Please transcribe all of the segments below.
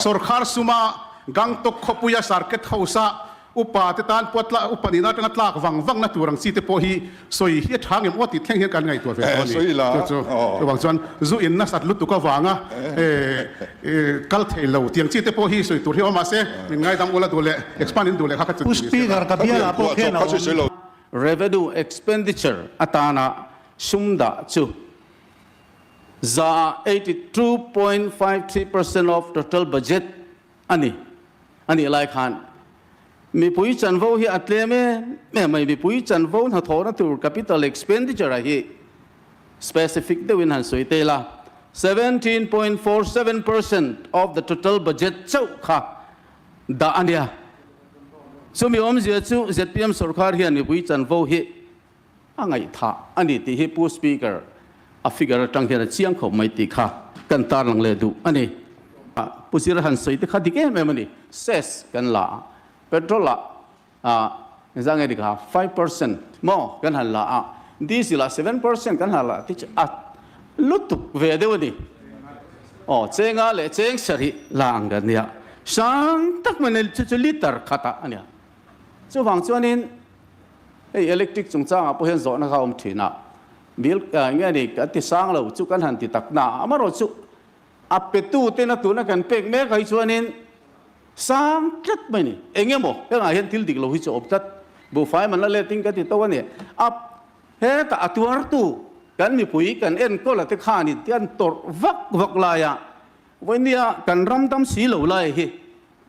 Sorkar suma Gangtok khawpuia Circuit House-a upa te tan pawh tla upa nihna atanga tlak vang vangna tur ang chi te pawh hi sawi hi a tha ngem aw tih thleng hian kan ngaihtuah ve tawh a ni. Chu chu chuvang chuan zu in nasat lutuk avanga kal thei lo tiang chi te pawh hi sawi tur hi awm mahse min ngaidam ula duh leh expand in duh leh kha kha chu Pu Speaker ka bialah pawh khian a awm. Revenue expenditure atana sum dah chu za 82.53% of total budget a ni. A nih lai khan mipui chanvo hi a tlem em em mai. Mipui chanvo hnathawhna tur capital expenditure a hi specific deuhin han sawi tel a, 17.47% of the total budget chauh kha dah a nia. Chumi awmzia chu zpm sorkar hian mipui chanvo hi a ngaihthah a ni tih hi Pu Speaker, a figure atang hian a chiang khawp mai tih kha kan tarlang leh duh a ni. Pu Zira han sawi te kha dik em em a ni. Cess kan la a, petrol ah engzah nge dik a, 5% maw kan han la a, diesel ah 7% kan han la a tih chu a lutuk ve deuh a ni. Aw, chenga leh cheng sarih la ang kan nia, sang tak mai chu chu liter khatah a nia. Chuvang chuanin hei electric chungchangah pawh hian zawhna kha a awm thin a, bill nge ni kan ti sang lo chu kan han ti tak na a, amaherawh chu a petu tena tuna kan pek mek ai chuanin sang tlat mai ni. Eng emaw hengah hian thil dik lo hi chu a awm tlat, buhfai man la letin ka ti to a ni. A hetah a tuartu kan mipui kan enkawl a te khanin tian tawrh vak vak laia vawinia kan ram dam si lo lai hi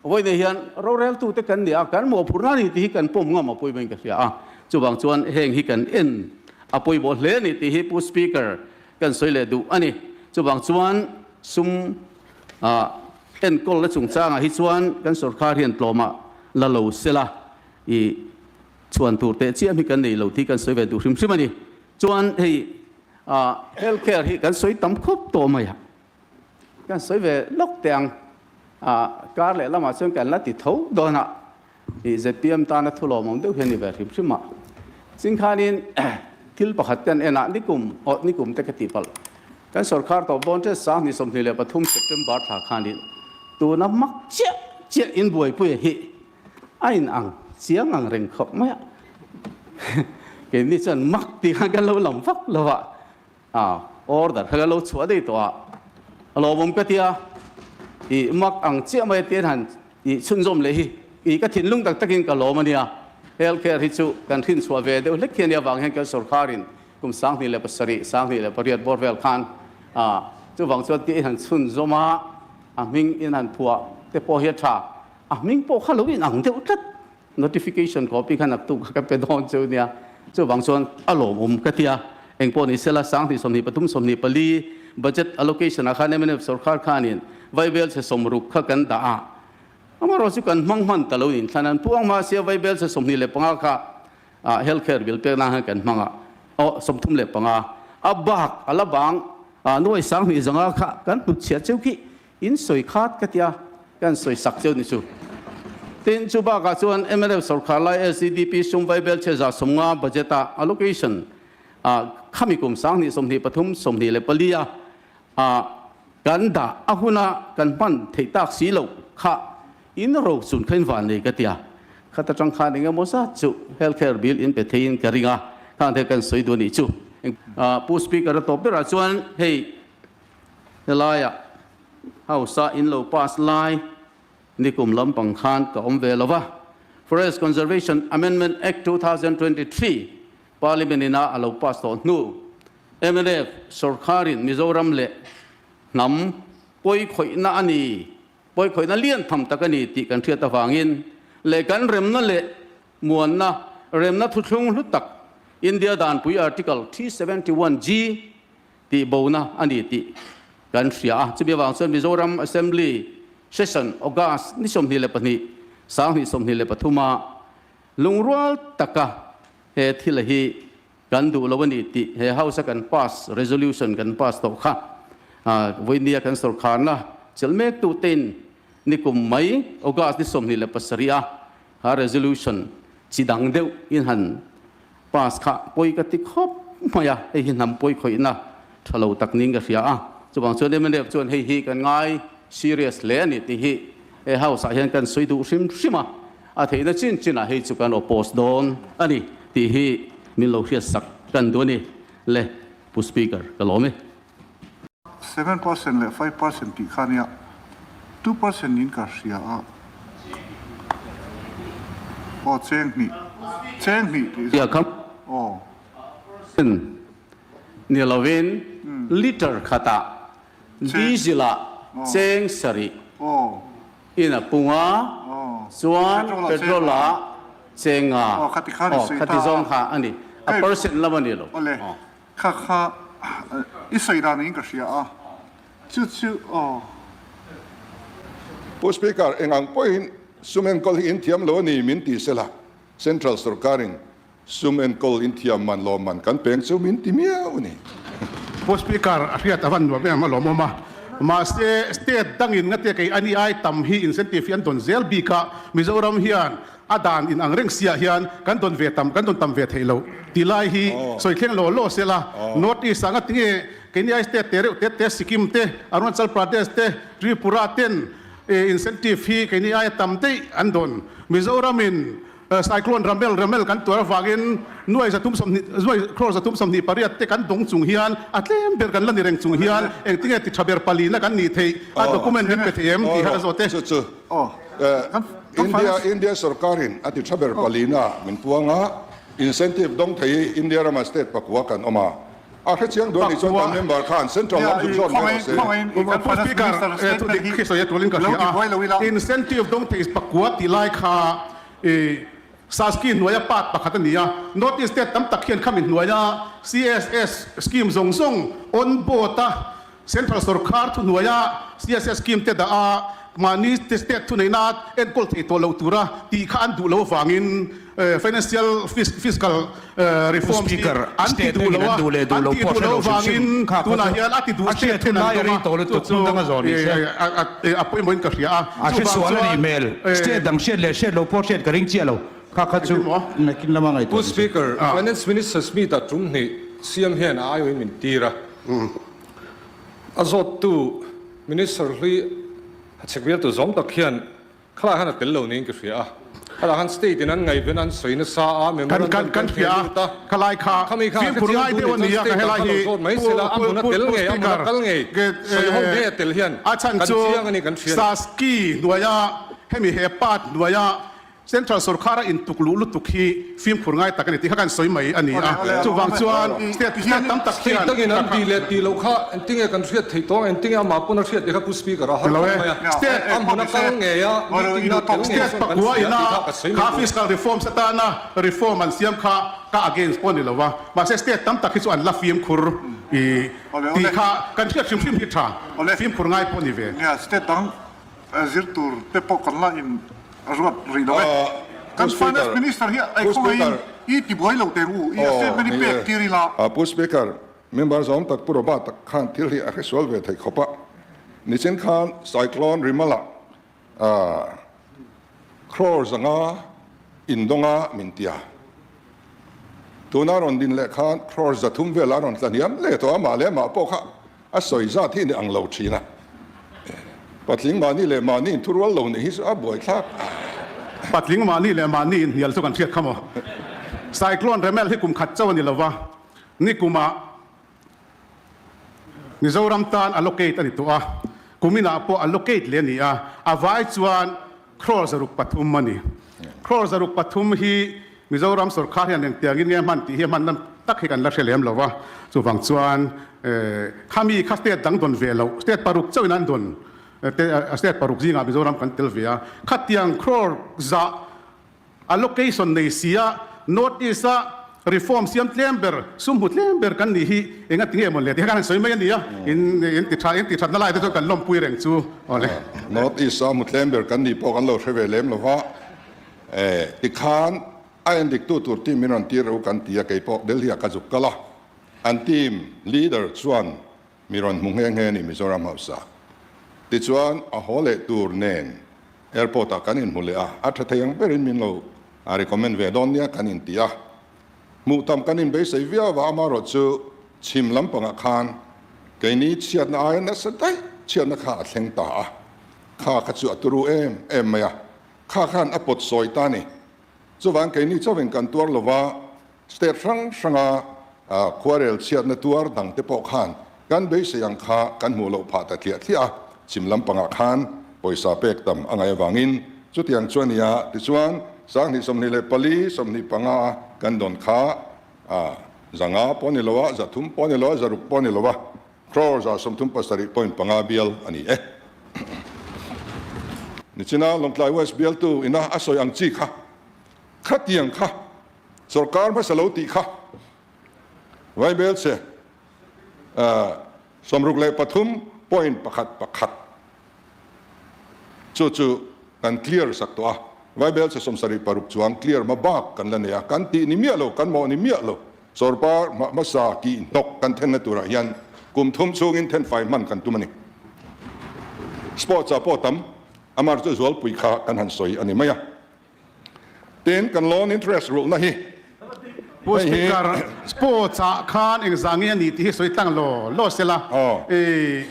Vawiin hian roreltute kan ni a, kan mawhphurhna a ni tih hi kan pawm ngam a pawimawhin ka hria a. Chuvang chuan heng hi kan en a pawimawh hle a ni tih hi Pu Speaker kan sawi leh duh a ni. Chuvang chuan sum enkawlna chungchangah hi chuan kan sorkar hian tlawmah la lo sela i chhuan tur teh chiam hi kan nei lo tih kan sawi ve duh hrim hrim a ni. Chuan hei health care hi kan sawi tam khawp tawh mai a. Kan sawi ve lawk teh ang, kar leh lamah chuan kan la ti tho dawn a, ih zpm tana thu lawmawm deuh hian ni ve hrim hrim a. Ching khanin thil pakhat kan en a, nikum aw nikum te ka tih palh, kan sorkar tawp dawn ṭet sang 23 September thla khanin tuna mak chiah chiah in buaipui hi a in ang chiang ang reng khawp mai a, keini chuan mak tih khan kan lo lam vak lo a. A order kha ka lo chhuah daih tawh a, a lawmawm ka ti a, ih mak ang chiah mai tiin han ih chhunzawm leh hi ih ka thinlung tak takin ka lawm a nia. Health care hi chu kan hrinchhuah ve deuh hlek hi a nia avang hian kan sorkarin kum 2007, 28 bawr vel khan a chuvang chuan tiin han chhunzawm a, a hming in han phuah te pawh hi a tha, a hming pawh kha lo inang deuh tlat. Notification copy kha naktuk kha ka pe dawn cheu nia, chuvang chuan a lawmawm ka ti a, engpawh ni sela 2023 24 budget allocation ah khan mnf sorkar khanin Vaibel chhe 60 kha kan dah a, amaherawh chu kan hmang hman ta lo niin thlan an puang hma sia Vaibel chhe 25 kha health care bill pek nan khan kan hmang a, aw 35 a bak a la bang nuai 20 zanga kha kan hnutchhiah cheu khi In sawi khat ka tia, kan sawi sak cheu ni chu. Tin, chu bakah chuan mnf sorkar lai SEDP sum vaibel chhe 150 budget a allocation a khami kum 2023 24 a a kan dah a huna kan hman theih tak si loh kha in ro chun kha in van nei ka tia. Khat atang khan eng emaw zat chu health care bill in pe theiin ka ring a, khang te kan sawi duh a nih chu. Pu Speaker a tawp berah chuan hei Helaiah House-a in lo pass lai nikum lampang khan ka awm ve lo va, Forest Conservation Amendment Act 2023 Parliament ina a lo pass tawh hnu mnf sorkarin Mizoram leh hnam pawikhawihna a ni, pawikhawihna lian tham tak a ni tih kan hriat avangin leh kan remna leh muanna remna thuthlung hlu tak India Danpui Article 371G tih bona a ni tih kan hria a. Chumi avang chuan Mizoram Assembly Session August ni 22, 2023 a lungrual taka he thil hi kan duh lo a ni tih he House a kan pass resolution kan pass tawh kha vawinia kan sorkharna chelh mek tutein nikum mai August ni 27 a kha resolution chi dang deuh in han pass kha pawi ka ti khawp mai a, hei hi hnam pawi khawihna tha lo tak niin ka hria a, chuvang chuan mnf chuan hei hi kan ngai. serious hle a ni tih hi he House ah hian kan sawi duh hrim hrim a, a theihna chin chin ah hei chu kan oppose dawn a ni tih hi min lo hriatsak kan duh a ni le Pu Speaker ka lawm e. 7% leh 5% tih kha nia 2% in ka hria a aw cheng hnih cheng hnih tih zawk aw. Percent ni lovin liter khatah diesel ah cheng sarih in a pung a chuan petrol ah cheng nga aw khati zawng kha a ni a percent lam a ni lo. Kha kha i sawi dan in ka hria a, chu chu aw. Pu Speaker, eng ang pawhin sum enkawl hi in thiam lo a ni min ti sela, Central sorkarin sum enkawl in thiam man lawm man kan peng chu min ti miau a ni. Pu Speaker, a hriat a van nuam em a lawmawm a, mahse state dangin ngatia kei ani ai tam hi incentive hi an dawn zel bik a, Mizoram hian A dan in ang reng siah hian kan dawn ve tam, kan dawn tam ve theih loh tih lai hi sawi thleng law law sela, North East ah ngatinge keini ai state te reuh te te Sikkim te, Arunachal Pradesh te, Tripura ten incentive hi keini aia tam daih an dawn. Mizoram in Cyclone Ramel Ramel kan tuar avangin nuai 320, nuai crore 328 te kan dawng chung hian a tlem ber kan la ni reng chung hian engtinge ti tha ber palina kan nih theih a document min pe thei em tih kha ka zawt e. India India sorkarin a ti tha ber palina min puang a, incentive dawng thei hi India rama state pakua kan awm a, a hrechiang duh a nih chuan kan member khan central lam zuk zawt mai rawh se. Pu Speaker, thu dik khi sawi a tulin ka hria a, incentive dawng thei pakua tih lai kha Saski hnuaia part pakhat a ni a, North East state tam tak hian khami hnuaia CSS scheme zawng zawng on board a Central sorkar thuhnuaia CSS scheme te dah a, mahni state thuneihna enkawl thei tawh loh tura tih kha an duh loh avangin financial fiscal reforms hi an ti duh lo a, an tih duh loh avangin tunah hian a ti duh state ten an dawng a, chu chu a pawimawhin ka hria a, chuvang chuan. State dang hriat leh hriat loh pawh hriat ka ring chiah lo, kha kha chu nakin lama ngaihtuah Pu Speaker, Finance Minister Smith-a tum hnih siam hian a aiawhin min tir a. A zawttu Minister hlui a chhek vialtu zawm tak hian khalai han a tel lo niin ka hria a. Khalai han state in an ngaihven an sawi nasa a, memorandum kan theh lut a. Khami kha a hrechiang duh nih chuan state ah kha lo zawt mai sela, a hmun a tel ngei, a hmun a kal ngei, sawi ho ngei a tel hian kan chiang a ni kan hria a ni. Saski hnuaia hemi he part hnuaia Central sorkar a intuk luh lutuk hi fimkhur ngai tak a ni tih kha kan sawi mai a ni a. Chuvang chuan state state tam tak hian State dangin an tih leh tih loh kha engtinge kan hriat theih tawh ang, engtinge amah pawn a hriat tih kha Pu Speaker a har khawp mai a. State A hmun a kal ngei a, meeting na tel ngei State chuan kan pakua hria ina tih kha ka sawi mai kha tur. fiscal reforms atana reform an siam kha ka against pawh a ni lo a. Mahse state tam tak hi chu an la fimkhur i tih kha kan hriat hrim hrim hi tha fimkhur ngai pawh a ni ve. State dang Zir tur te pawh kan la in ruat rih lo e. Kan Finance Minister hi ei khawngaihin i ti buai lo teh u, i statement hi pek tir ila. Pu Speaker, member zawm tak Pu Robert tak khan thil hi a hresual ve thei khawp a. Nichin khan Cyclone Rimala crore zanga indawnga min ti a. Tuna rawn din leh khan crore 300 vel a rawn tla hniam leh tawh a, mah leh mah pawh kha A sawi zat hi ni ang lo thin a, patling mahni leh mahni in thurual lo nih hi chu a buaithlak. Patling mahni leh mahni in hnial chu kan hriat kha maw? Cyclone Remel hi kum khat chauh a ni lo va, nikumah Mizoram tan allocate a ni tawh a, kuminah pawh allocate leh a ni a, a vai chuan crore 303 a ni. Crore 303 hi Mizoram sorkar hian engtiangin nge hman tih hi a hmanna tak hi kan la hre lem lo va, chuvang chuan khami kha state dang dawn ve loh, state paruk chauhin an dawn, state paruk zingah Mizoram kan tel ve a, khatiang crore zah allocation nei sia North East a reform siam tlem ber, sum hmu tlem ber kan nih hi engati nge mawn le tih kha kan han sawi mai a ni a, in ti tha, in ti thatna lai te chuan kan lawmpui reng chu awle. North East a hmu tlem ber kan nih pawh kan lo hre ve lem lo va. Tikhan a endiktu tur team min rawn tir reuh kan ti a, keipawh Delhi ah ka zuk kal a, an team leader chuan mi rawn hmu nghe nghe a ni Mizoram House ah. Tichuan a haw leh tur nen airport ah kan inhmu leh a, a tha thei ang berin min lo recommend ve dawn nia kan inti a. Hmuh tam kan inbeisei viau a, amaherawhchu chhim lampangah khan keini chhiatna aia nasa daih chhiatna kha a thleng ta a. Kha kha chu a turu em em mai a, kha khan a pawt sawi ta a ni. Chuvang keini chauhin kan tuar lova, state hrang hranga khuarel chhiatna tuar dangte pawh khan kan beisei ang kha kan hmuh loh phah ta thliah thliah a, chhim lampangah khan pawisa pek tam a ngaih avangin chutiang chu a ni a, tichuan 2024, 25 a kan dawn kha 500 pawh a ni lo a, 300 pawh a ni lo a, 600 pawh a ni lo a. Crore 37.5 bial a ni e. Nichina Lawngtlai West bialtu ina a sawi ang chi kha, khatiang kha sorkar hmasa lo tih kha Vaibel che 63.11 chu chu kan clear sak tawh a, Vaibel che 76 chuang clear hma bak kan la nei a, kan tih ni miah lo, kan mawh ni miah lo. Sorkar hmasa kih hnawk kan thenna turah hian kum thum chhungin thenfai hman kan tum a ni. Sports ah pawh tam amar chu zualpui kha kan han sawi a ni mai a. Tin, kan loan interest rulhna hi Pu hei hi Speaker, sports ah khan engzah nge a ni tih hi sawi tlang law law sela i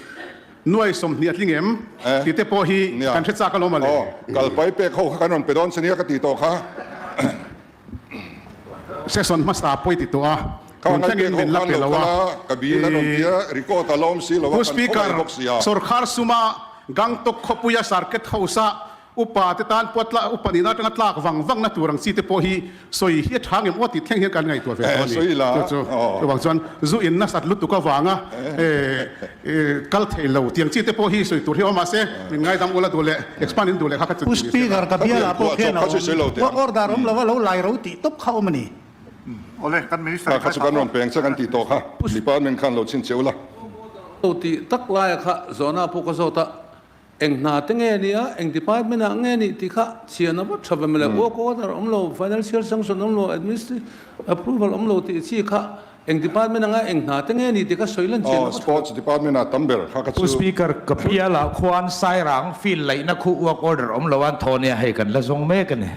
nuai 20 a tling em tih te pawh hi kan hre chak alawm a le. Aw, kalpai pek ho kha kan rawn pe dawn che nia ka tih tawh kha. Session hmasa pawi ti tawh a, tun thlengin min la pe lo a. Pu Speaker, sorkar suma Gangtok khawpuia Circuit House-a upa te tan pawh tla upa nihna atanga tlak vang vangna tur ang chi te pawh hi sawi hi a tha ngem aw tih thleng hian kan ngaihtuah ve tawh a ni. Chu chu chuvang chuan zu in nasat lutuk avanga kal thei lo tiang chi te pawh hi sawi tur hi awm mahse min ngaidam ula duh leh expand in duh leh kha kha chu Pu ti ni Speaker sela. ka bialah pawh khian a awm. Work order awm lova lo lai ro tih tawp kha awm a ni. Awle kan minister Kha kha chu kan rawn peng che kan tih tawh kha department khan lo chhin che ula. Lo tih tak laia kha zawhna pawh ka zawt a, Eng hna te nge nia, eng department ah nge nih tih kha chhian a va tha ve mawle, work order awm lo, financial sanction awm lo, administrative approval awm lo tih chi kha eng department anga eng hna te nge nih tih kha sawi lan chhian a va tha ve. Sports department ah tam ber kha ka Pu chu. Speaker, ka pialah khuan Sairang field laihna khu work order awm lo an thaw nia hei kan la zawng mek a ni.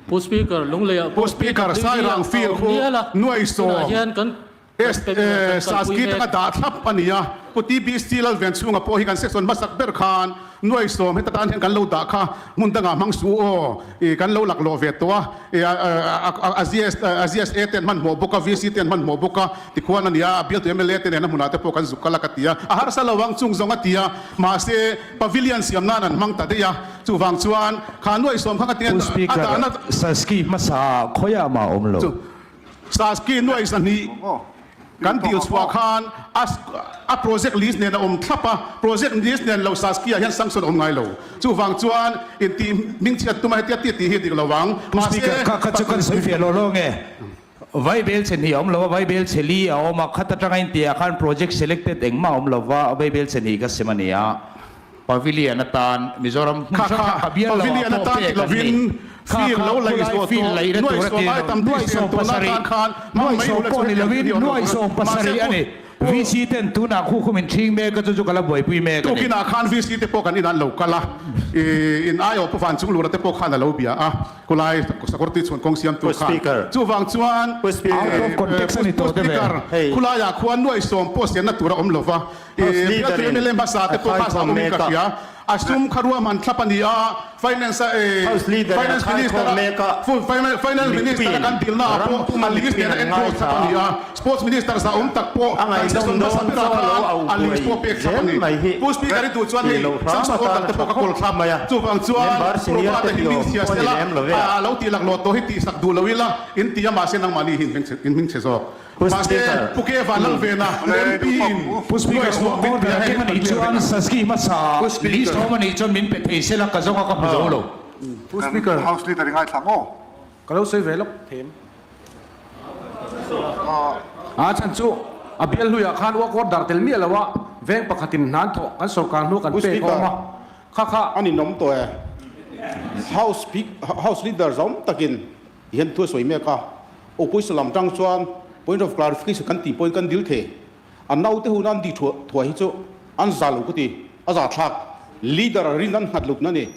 Pu Speaker, Lungleiah Pu pawh Speaker, PWD Sairang ah a field awm khu nial a, nuai tunah sawm. hian kan Saski taka dah thlap a ni a, Pu TBC Lalvenchhunga pawh hi kan section hmasak ber khan nuai sawm heta tan hian kan lo dah kha hmun dangah hmang suh aw, ih kan lo laklawh ve tawh a, ih a GSA te an hmanhmawh bawk a, VC te an hmanhmawh bawk a, tikhuan a ni a, a bialtu mla te nena hmunah te pawh kan zuk kal a ka ti a, a harsa lo ang chung zawng a ti a, mahse pavilion siam nan an hmang ta daih a, chuvang chuan kha nuai sawm kha ka ti a, Pu a Speaker, dahna. Saski hmasa khawiah mah a awm lo. Saski nuai 2 kan dil chhuah khan a a project list nen a awm thlap a, project list nen lo Saski ah hian sanction a awm ngai lo. Chuvang chuan intih hmingchhiat tuma hetia ti tih hi dik lo vang. Pu Mahse Speaker, kha kha chu kan sawi fiah lo lo nge? Vaibel chhe hnih a awm lo a, vaibel chhe li a awm a, khat atanga intiah khan project selected engmah a awm lo va, vaibel chhe hnih ka sem a ni a. Pavilion atan Mizoram hmun Kha hrang kha hrang ka bial lo ah Pavilion pawh atan pek ti an ni. lovin Kha field kha lo laih khulai zawh field tawh laihna nuai tur a sawm ti ai lo. tam tih Nuai siam sawm tuna pasarih, tan khan hmang nuai mai sawm ula pawh chu ni hetiang lovin hi awm lo nuai tur a. sawm Mahse pasarih a pu ni. pu VC ten tunah khu khu min ṭhing mek a chu chu ka la buaipui mek a ni. Tukinah khan VC te pawh kan inah an lo kal a, ih in aiawh pu Van Chunglura te pawh khan a lo bia a, khulai Sakawrti chhun kawng siamtu Pu khan. Speaker. Chuvang chuan Pu Speaker. Out of context a ni Pu tawh te ve. Speaker, Hei. khulaiah khuan nuai sawm pawh siamna tur a awm lo va, House leader in a khaikhawm mek a. A sum kha ruahman thlap a ni a, finance a House leader in a finance minister khaikhawm mek a, finance minister a mipuiin kan dilna ah ram pawh puma a list mipuiin nen a an enclose thlap a ni ngaithla a, sports minister zah awm tak pawh a kan ngaihnawm session hmasa dawn berah chaw lo khan au a list buai pawh pek thlap a zel ni. mai hi Pu Speaker i duh chuan tih hei loh hram sanction atan order a te tha pawh ka kawl khawp thlap. mai a, Chuvang chuan member senior Prabhata te hi tih hming awm chhia pawh a ni sela lem lo ve a. a lo tih laklawh tawh hi tihsak duh lo ila in ti a mahse nangmahni hi in hming chhe zawk. Pu Mahse, Speaker. Pu Ke Van Lalvena MP in Pu Speaker, nuai suah min order tia a hei kem a kan nih clear chuan vek ang. Saski hmasa Pu list Speaker. awm a nih chuan min pe thei sela ka zawnga ka hmu zo lo. Pu Speaker. House Leader i ngaithla maw? Ka lo sawi ve lawk them. A chhan chu a bial hluiah khan work order tel miah lo a, veng pakhatin hnan thawh kan sorkar hnu kan Pu pek Speaker. awm a, kha kha. A ninawm tawh e. House House Leader zawm takin Hian thu a sawi mek a, opposition lam tang chuan point of clarification kan tih pawhin kan dil thei. A naute hun an dih thuah hi chu an za lo ka ti, a za thlak. Leader rin an nghat lut na ni.